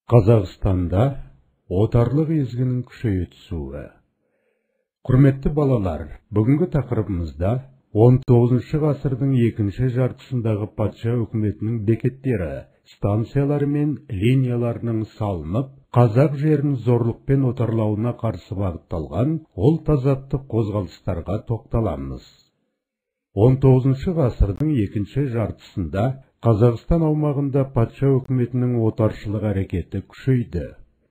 Қазақстанда отарлық езгінің күшейе түсуі. Құрметті балалар, бүгінгі тақырыбымызда 19 ғасырдың екінші жартысындағы патша үкіметінің бекеттері, станциялары мен линияларының салынып, қазақ жерін зорлықпен отарлауына қарсы бағытталған ұлт азаттық қозғалыстарға тоқталамыз. 19 ғасырдың екінші жартысында Қазақстан аумағында патша үкіметінің отаршылық әрекеті күшейді.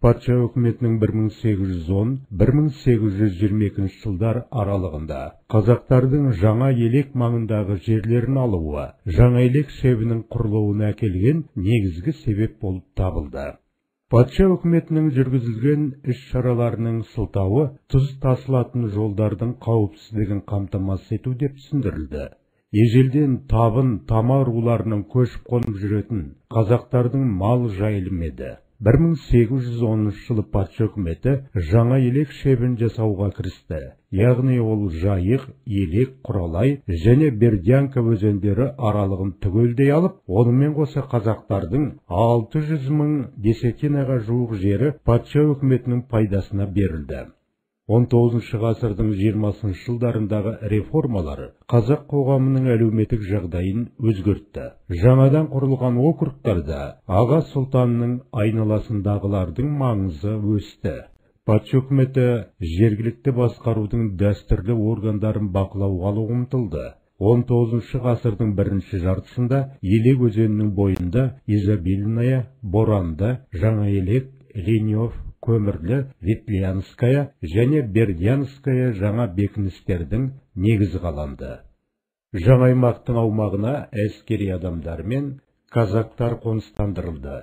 Патша үкіметінің 1810-1822 жылдар аралығында қазақтардың Жаңа Елек маңындағы жерлерін алуы, Жаңа Елек шебінің құрылуына әкелген негізгі себеп болып табылды. Патша үкіметінің жүргізілген іс-шараларының сылтауы тұз тасылатын жолдардың қауіпсіздігін қамтамасыз ету деп түсіндірілді. Ежелден табын, тама руларының көшіп қонып жүретін қазақтардың мал жайылым еді. 1810 жылы патша үкіметі Жаңа Елек шебін жасауға кірісті. Яғни ол Жайық, Елек, Құралай және Бердянка өзендері аралығын түгелдей алып, онымен қоса қазақтардың 600 мың десятинаға жуық жері патша үкіметінің пайдасына берілді. 19 ғасырдың 20 жылдарындағы реформалар қазақ қоғамының әлеуметтік жағдайын өзгертті. Жаңадан құрылған округтарда аға сұлтанның айналасындағылардың маңызы өсті. Патша үкіметі жергілікті басқарудың дәстүрлі органдарын бақылауға алуға ұмтылды. 19 ғасырдың бірінші жартысында Елек өзенінің бойында Изобильная, Боранды, Жаңа Елек, Ленев, Көмірлі, Ветлянская және Бердянская жаңа бекіністердің негізі қаланды. Жаңа аймақтың аумағына әскери адамдар мен казактар қоныстандырылды.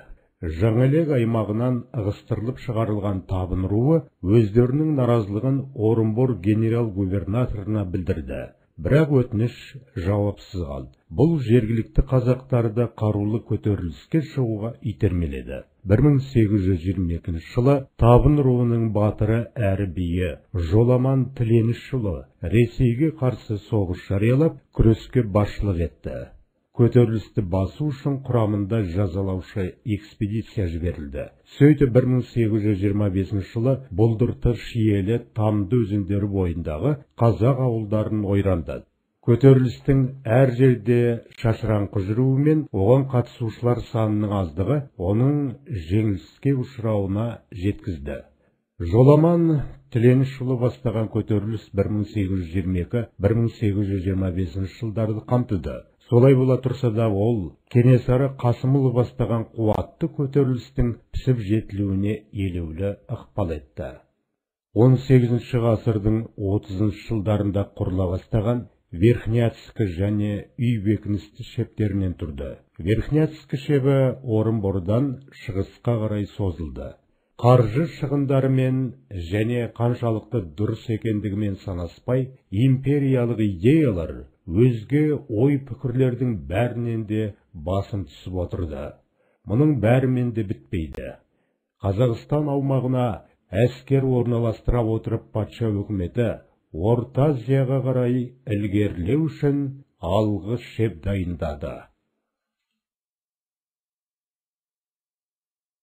Жаңа Елек аймағынан ығыстырылып шығарылған табын руы өздерінің наразылығын Орынбор генерал-губернаторына білдірді. Бірақ өтініш жауапсыз қалды. Бұл жергілікті қазақтарды қарулы көтеріліске шығуға итермеледі. 1822 жылы табын руының батыры әрі биі Жоламан Тіленішұлы Ресейге қарсы соғыс жариялап, күреске басшылық етті. Көтерілісті басу үшін құрамында жазалаушы экспедиция жіберілді. Сөйтіп 1825 жылы Бұлдырты, Шиелі, Тамды өзендері бойындағы қазақ ауылдарын ойрандады. Көтерілістің әр жерде шашыраңқы жүруімен оған қатысушылар санының аздығы оның жеңіліске ұшырауына жеткізді. Жоламан Тіленішұлы бастаған көтеріліс 1822-1825 жылдарды қамтыды. Солай бола тұрса да ол Кенесары Қасымұлы бастаған қуатты көтерілістің пісіп жетілуіне елеулі ықпал етті. 18 ғасырдың 30 жылдарында құрыла бастаған Верхняцкі және Үй бекіністі шептерінен тұрды. Верхняцкі шебі Орынбордан шығысқа қарай созылды. Қаржы шығындарымен және қаншалықты дұрыс екендігімен санаспай, империялық идеялар өзге ой-пікірлердің бәрінен де басым түсіп отырды. Мұның бәрімен де бітпейді. Қазақстан аумағына әскер орналастыра отырып, патша үкіметі Орта Азияға қарай ілгерілеу үшін алғы шеп дайындады.